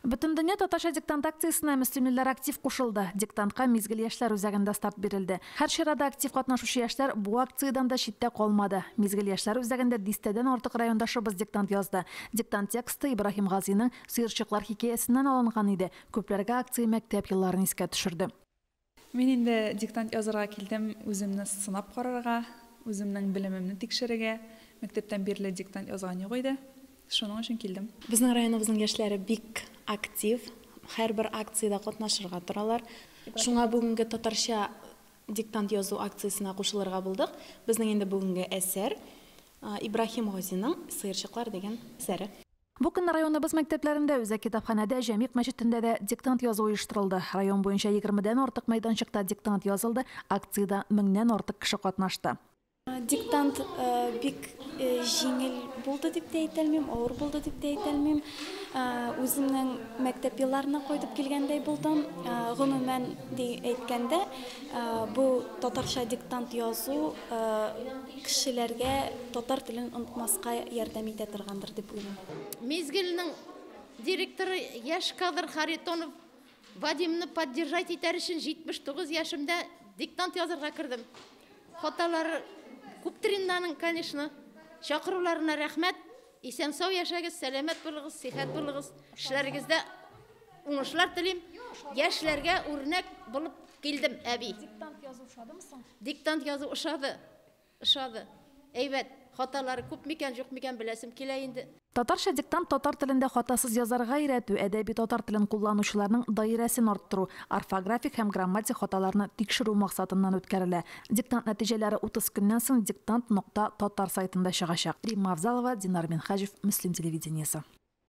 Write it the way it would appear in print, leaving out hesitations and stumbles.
Бөтендөнья татарча диктант акциясенә мөслимлеләр актив кушылды. Диктантка Мизгел яшьләр үзәгендә старт бирелде. Һәр чарада актив катнашучы яшьләр бу акциядән дә читтә калмады. Мизгел яшьләр үзәгендә дистәдән артык райондашыбыз диктант язды. Диктант тексты Ибраһим Газиның Сыерчыклар хикәясеннән алынган иде. Күпләргә акция мәктәп елларын искә төшерде. Мин инде диктант язырга килдем үземне сынап карарга, үземнең белемемне тикшерергә. Мәктәптән бирле диктант язган юк иде. Шуның өчен килдем. Безнең районыбызның яшьләре бик актив, һәрбер акциядә катнашырга торалар. Шуңа бүгенге татарча диктант язу акциясенә кушылырга булдык. Безнең инде бүгенге әсәр, Ибраһим Газиның Сыерчыклар дигән әсәре. Бу көнне районыбыз мәктәпләрендә, үзәк китапханәдә, Җәмигъ мәчетендә дә диктант язу оештырылды. Район буенча егермедән артык мәйданчыкта диктант язылды, акциядә меңнән артык кеше катнашты. Диктант бик җиңел булды дип тә әйтә алмыйм, авыр булды дип тә әйтә алмыйм. Үземнең мәктәп елларына кайтып килгәндәй булдым. Гомумән, ди әйткәндә, бу татарча диктант язу кешеләргә татар телен онытмаска ярдәм итә торгандыр дип уйлыйм. Мизгелнең директоры яшь кадр Харитонов Вадимны поддержать итәр өчен 79 яшемдә диктант язырга кердем. Хаталары күптер инде аның, конечно. Чакыруларына рәхмәт. Исән-сау яшәгез, сәламәт булыгыз, сихәт булыгыз. Эшләрегездә уңышлар телим. Яшьләргә үрнәк булып килдем, әби. Диктант язу ошадымы соң? Диктант язу ошады. Ошады. Әйбәт. Хаталары күп микән, юк микән, беләсем килә инде. Татарча диктант татар телендә хатасыз язарга өйрәтү, әдәби татар телен кулланучыларның даирәсен арттыру, орфографик һәм грамматик хаталарны тикшерү максатыннан үткәрелә. Диктант нәтиҗәләре 30 көннән соң диктант нокта татар сайтында чыгачак. Римма Авзалова, Динар Минһаҗев, Мөслим телевидениесе.